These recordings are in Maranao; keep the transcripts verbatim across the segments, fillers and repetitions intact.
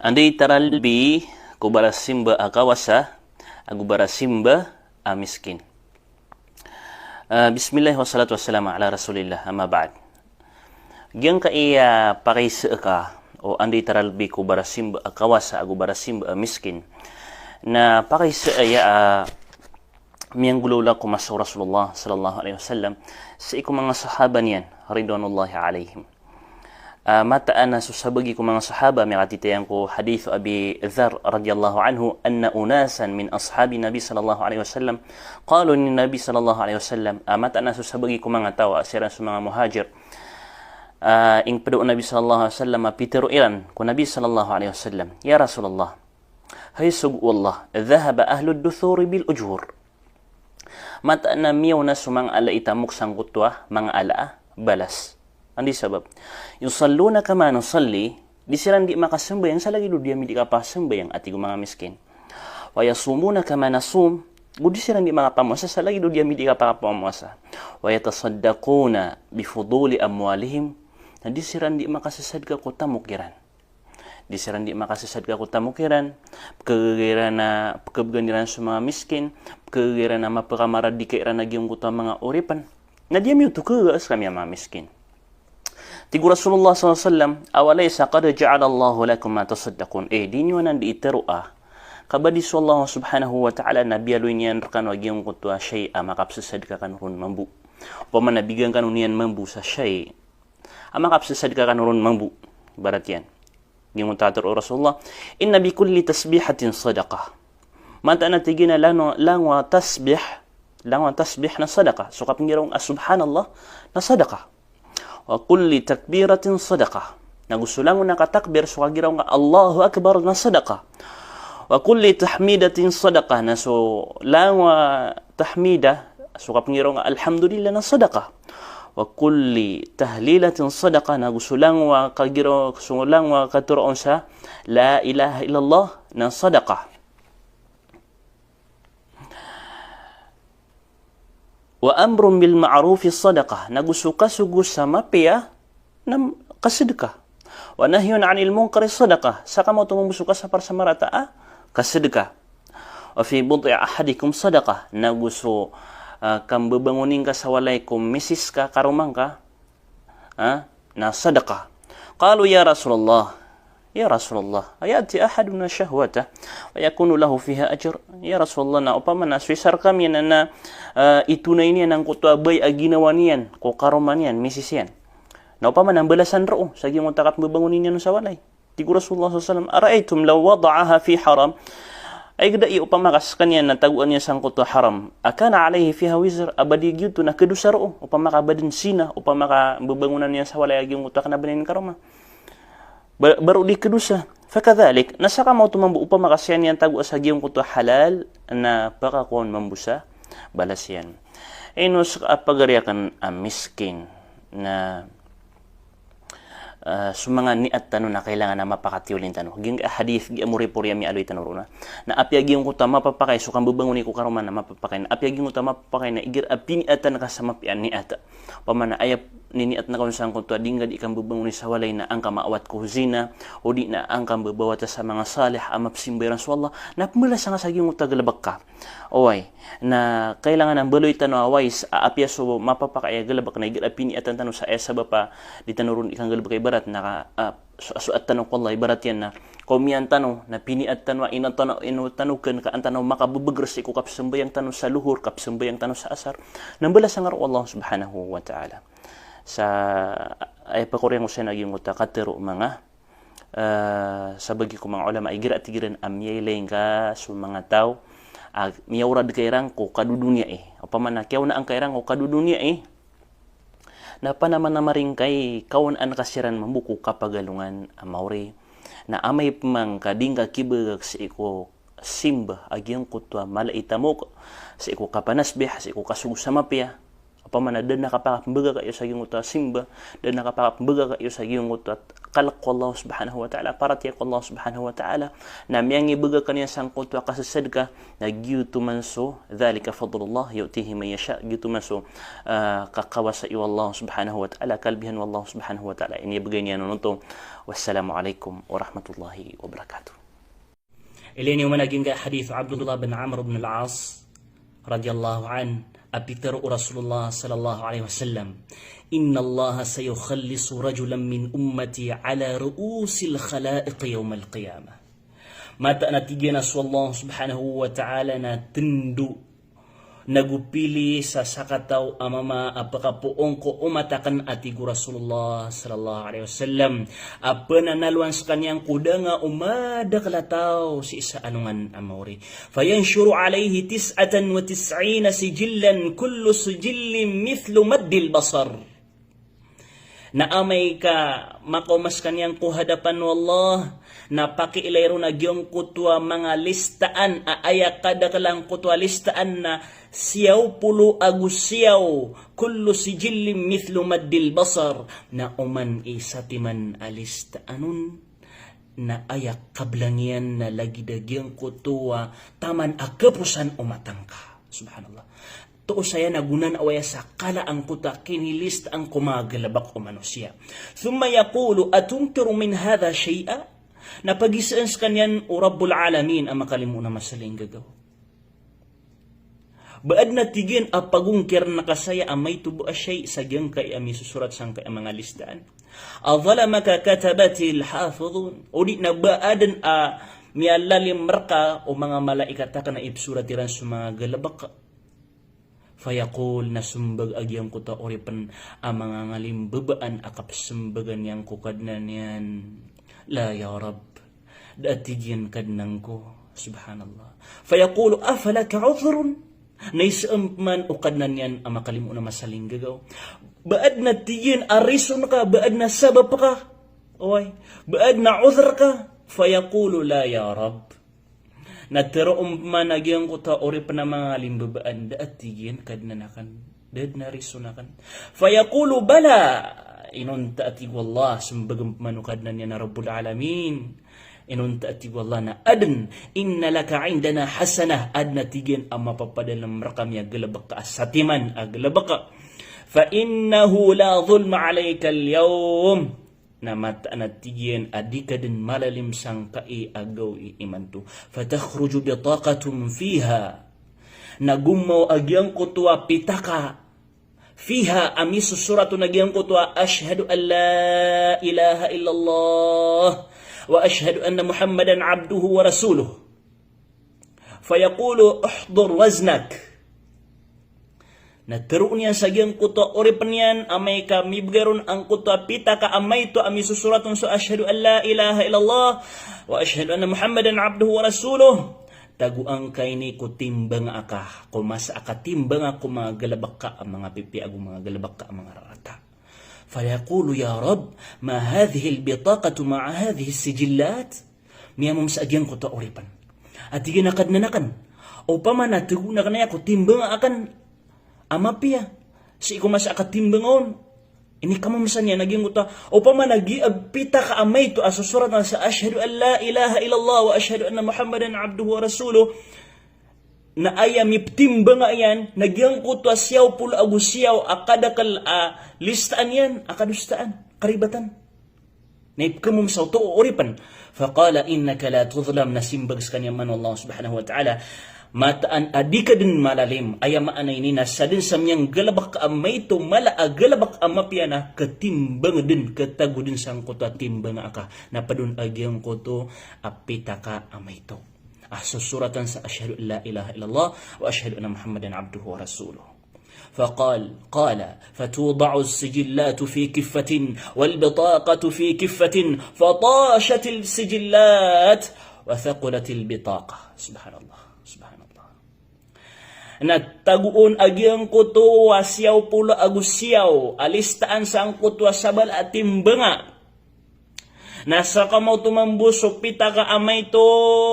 Anda i taralbi ko barasimba a kawasa ago barasimba a miskin. Ah, bismillah wassalatu wassalamu ala rasulillah, amma ba'd. Giyangkaya pakaiza ka o anda i taralbi ko barasimba a kawasa ago barasimba a miskin. Na pakaiza aya a miyanggolawla ko masa o Rasulullah sallallahu alaihi wasallam sii ko manga sahaba niyan, ridwanullahi alaihim. Ah, mataan a so sabagi ko manga sahaba, miyakatitayan ko hadith o Abi Dharr radiyallahu anhu, "Anna unasan min ashabi Nabi sallallahu alaihi wasallam qalu lin Nabi sallallahu alaihi wasallam," ah, mataan a so sabagi ko manga taw, ah, siran so manga muhajir, ah, ingpd o Nabi sallallahu alaihi wasallam a pitharo iran ko Nabi sallallahu alaihi wasallam, "Ya Rasulullah, hay sogo o Allah, dhahaba ahlud duthuri bil ujur." Mataan a miyaona so manga ala i tamok sangkoto a manga ala a balas. Anda i sabap? "Yusalluna kama nusalli," di siran di makasambayang sa lagid o di ami di kapasambayang, a tig o manga miskin. "Wa yasumuna kama nasum," go di siran di makapamowasa sa lagid o di ami di kapamowasa. "Wa yatasaddaquna bi fuduli amwalihim," na di siran di makasasadka ko tamok iran. Di siran di makasasadka ko tamok iran, pkagaga iran a, pkabgan iran so manga miskin, pkagaga iran a mapkamaradika iran a giyangkoto a manga oripn. Na di ami oto kagaga skami a manga miskin. Tig o Rasulullah sallallahu alaihi wasallam, "Awalaysa qad ja'alallahu lakum ma tasaddaqun?" Eh, di niyo anan di itaro a ka ba di so Allah subhanahu wa ta'ala na biyaloy niyan rkano a giyangkoto a shay a makapsasadka kano ron mambo. Opama na bigan kano niyan mambo sa shay a makapsasadka kano ron mambo. Ibarat iyan, giyangkoto a tharoon o Rasulullah, "Inna bi kulli tasbihatin sadaqah." Mataan a tig iyan a langon, langon a tasbih, langon a tasbih na sadaqah. So kapnggiraw a subhanallah na sadaqah. "Wa kulli takbiratin sadaqah." Na go so langon a katakbir, so kagiraw a Allahu Akbar na sadaqah. "Wa kulli tahmidatin sadaqah." Na so langon a tahmidah, so kapnggiraw a alhamdulillah na sadaqah. "Wa kulli tahlilatin sadaqah." Na go so langon a kagiraw, so langon a katharoon sa la ilaha illallah na sadaqah. "Wa amrun bil ma'rufi sadaqah." Na go so kasogo sa mapiya na kasadka. "Wa nahyun anil munkari sadaqah." Sa kamaoto mambo so kasapar sa marata a kasadka. "Wa fi bud'i ahadikum sadaqah." Na go so, ah, kambabangon ingka sa walay ko misis ka, karoma ngka, ah, na sadaqah. Qalu, "Ya Rasulullah, ya Rasulullah, aya'ti ahaduna shahwatah wa yakunu lahu fiha ajr?" Ya Rasulullah, na opama na so isa rkami na, na, ah, itonay niyan angkoto a bay a ginawa niyan ko karoma niyan, misis iyan, na opama na mbalasan roo sa giyangkoto a kapmbabangon iyan on sa walay. Tig o Rasulullah sallallahu alaihi wasallam, "Ara'aytum law wada'aha fi haram?" Ay gda i opama ka skaniyan na tagoan iyan sangkoto a haram. "Akana alaihi fiha wizr?" A ba di giyoto na kadosa roo, opama ka ba dn zina, opama ka mbabangonan iyan sa walay a giyangkoto a kna ba niyan karoma. Ba, ba roo di kadosa. Fakadhalik, na sakamaoto mambo opama ka siyan iyan tagoa sa giyangkoto a halal, na pakakowan mambo sa balas iyan. Ino ska a pagari akn a miskin na Ah, so manga niyat tano na kailangan a mapakatiyolin tano. Giyangkai a hadith, giya moripori a miyaaloy tano roo na, na apiya giyangkoto a mapapakay so kambabangoni ko karoma na mapapakay, na apiya giyangkoto a mapapakay na igira a piniyatan ka sa mapiya a niyat. Opama na aya niniyat ngka on sangkoto a di ngka di kambabangoni sa walay na angka maawat ko zina, odi na angka mbabawata sa manga salih a mapsimba iran so Allah, na pmbalasa ngka sa giyangkoto a galbk ka. Oway, na kailangan a mbaloy tano a wais a apiya so mapapakay a galbk na igira a piniyatan tano sa aya sabap a di tano ron ikanggalbk a ibarat na ka, ah, so, so at tano ko Allah, ibarat iyan na kaomiyan tano, na piniyat tano a ino tano, ino tano kn ka an tano makababagr sii ko kapsambayang tano sa lohor, kapsambayang tano sa asar. Na mbalasan ngka roo o Allah subhanahu wa ta'ala. Sa aya pakoriyan ko saya na giyangkoto a katharo o manga ah, sabagi ko manga ulama, igira a tig iran a miyailay ngka so manga taw a miyaorad ka iran ko kadodoniyai. Opama na kiyaonaan ka iran ko kadodoniyai, na panamanamaring kai kaonaan ka siran mambo ko kapagalongan a maori. Na amay pman ka di ngka kibagak sii ko simba a giyangkoto a mala i tamok, sii ko kapanasbih, sii ko kasogo sa mapiya. Opama na da dn a kapakapmbagaka iyo sa giyangkoto a simba, da dn a kapakapmbagaka iyo sa giyangkoto a kalk ko Allah subhanahu wa ta'ala, paratiyaya ko Allah subhanahu wa ta'ala, na miyangibaga kaniyan sangkoto a kasasadka, na giyoto man so, dhalika fadlullah yu'tihi man yasha, giyoto man so, ah, kakawasa o Allah subhanahu wa ta'ala, kalbihan o Allah subhanahu wa ta'ala, inibagay niyan on oto. Wassalamu alaikum warahmatullahi wabarakatuh. Ilay niyo man a giyangkai a hadith o Abdullah bin Amr bin Al-As radiyallahu anhu, a pitharo o Rasulullah sallallahu alaihi wasallam, "Innallaha sayukhallisu rajulan min ummati ala ru'usil khalaiq yawmal qiyamah." Mataan a tig iyan a so Allah subhanahu wa ta'ala na tndo nago pili sa sakataw a mama a pkapoon ko omat akn, a tig o Rasulullah sallallahu alaihi wasallam, a pnanalowan skaniyan ko da nga o madakl a taw sii sa alongan a maori. Fayanshuru alaihi tis'atan wa tis'ina sijillan, kullu sijillin mithlu maddil basar. Na amay ka makaoma skaniyan ko hadapan o Allah, na pakiilay ron a giyangkoto a manga listaan a aya kadakl angkoto a listaan na siyaw polo ago siyaw, kullu sijillin mithlu maddil basar, na oman i satiman a listaan on na aya kablang iyan na lagid a giyangkoto a taman a kaposan o mata ngka. Subhanallah. Toos aya na gonan a waya sa kala angkoto a kinilista angko manga galbk o manosiya. Thumma yaqulu, "Atunkiru min hadha shay'a?" Na pagisaan skaniyan o Rabbul Alamin a makalimoon a masa a linggagaw. Ba adn a tig iyan a pagongkirn ka saya a maito bo a shay' sa giyangkai a misosorat sangkai a manga listaan. A zalamaka katabatil hafidhun. O di na ba adn a miyalalim rka o manga malaikat akn a ipsorat iran so manga galbk. Fayaqul, na sombag a giyangkoto a oripn a manga ngalimbabaan a kapsmbagan iyan ko Kadnan iyan. La ya Rabb. Da a tig iyan Kadnan ko. Subhanallah. Fayaqulu, "Afalaka udhrun?" Na isaan pman o Kadnan iyan a makalimoon a masa a linggagaw. Ba adn a tig iyan a rison ka, ba adn a sabap ka. Oway. Ba adn a udhr ka. Fayaqulu, "La ya Rabb." Na tharoon pman a giyangkoto a oripn a manga ngalimbabaan, da a tig iyan Kadnan akn, da adn a rison akn. Fayaqulu, "Bala." Inonta a tig o Allah, sombagn pman o Kadnan iyan a Rabbul Alamin. Inonta a tig o Allah na adn, "Inna laka indana hasanah." Adn a tig iyan a mapapadalm rkami a galbk a satiman a galbk. "Fa innahu la dhulma alayka al-yawm." Na mataan a tig iyan a di ka dn malalim sangkai a gawii imanto. Fatakhruju bitaqatun fiha. Na gomawa a giyangkoto a pitaka. Fiha, a misosorat on a giyangkoto a ashhadu an la ilaha illallah wa ashhadu anna Muhammadan abduhu wa rasuluh. Fayaqulu, "Uhdhur waznak." Na tharoon iyan sa giyangkoto a oripn iyan, amay ka mibgay ron angkoto a pitaka a maito a misosorat on so ashhadu an la ilaha illallah wa ashhadu anna Muhammadan abduhu wa rasuluh. Tagoan ka ini ko timbanga aka, ko masa a katimbanga ko manga galbk ka a manga pipiya ago manga galbk ka a manga rarata. Fayaqulu, "Ya Rabb, ma hadhihi al-bitaqatu ma'a hadhihi as-sijillat?" Miyamamsa a giyangkoto a oripn. A tig iyan a Kadnan akn, opama na tagoan akn aya ko timbanga akn a mapiya sii ko masa a katimbanga on. Inikamamsa niyan a giyangkoto a, opama na giya pitaka a maito a sosoratan sa ashhadu an la ilaha illallah wa ashhadu anna Muhammadan abduhu wa rasuluh. Na aya miptimbanga iyan, na giyangkoto a siyaw polo ago siyaw a kadakl a listaan iyan, a kadosaan, karibatan. Na ipkhamamsa oto o oripn. Faqala, "Innaka la tudhlam," na simbag skaniyan man o Allah subhanahu wa ta'ala, mataan a di ka dn malalim, aya maana ini na sadn sa miyanggalbk a maito mala a galbk a mapiya na katimbang dn, katago dn sangkoto a timbanga aka, na pd on a giyangkoto a pitaka a maito a sosoratan sa ashhadu an la ilaha illallah wa ashhadu anna Muhammadan abduhu wa rasuluh. Faqal, qala, fatuda'u as-sijillatu fi kiffatin wal bitaqatu fi kiffatin, fatashatil sijillat wa thaqulatil bitaqa. Subhanallah, subhanallah. Na tagoon a giyangkoto a siyaw polo ago siyaw a listaan sangkoto a sabal a timbanga. Na sakamaoto mambo so pitaka a maito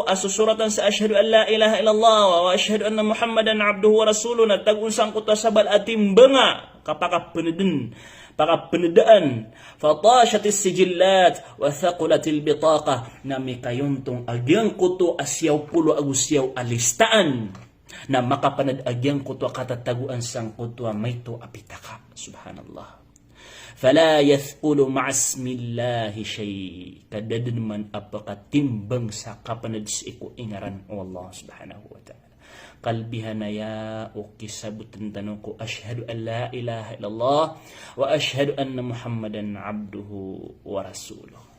a sosoratan sa ashhadu an la ilaha illallah wa ashhadu anna Muhammadan abduhu wa rasuluh, na tagoon sangkoto a sabal a timbanga, kapakapnd dn, pakapenedaan, fatashatis sijillat wa thaqulatil bitaqah, na mikayontong a giyangkoto a siyaw polo ago siyaw a listaan, na makapaned a giyangkoto a katatagoan sangkoto a maito a pitaka. Subhanallah. Fala yathqulu ma'asmillahi shay. Ka da den man a pekatimbang sa kapaned sii ko ingaran o Allah Subhanahu wa Ta'ala. Kalbihan aya o kisaboten tano ko ashhadu an la ilaha illallah wa ashhadu anna Muhammadan abduhu wa rasuluh.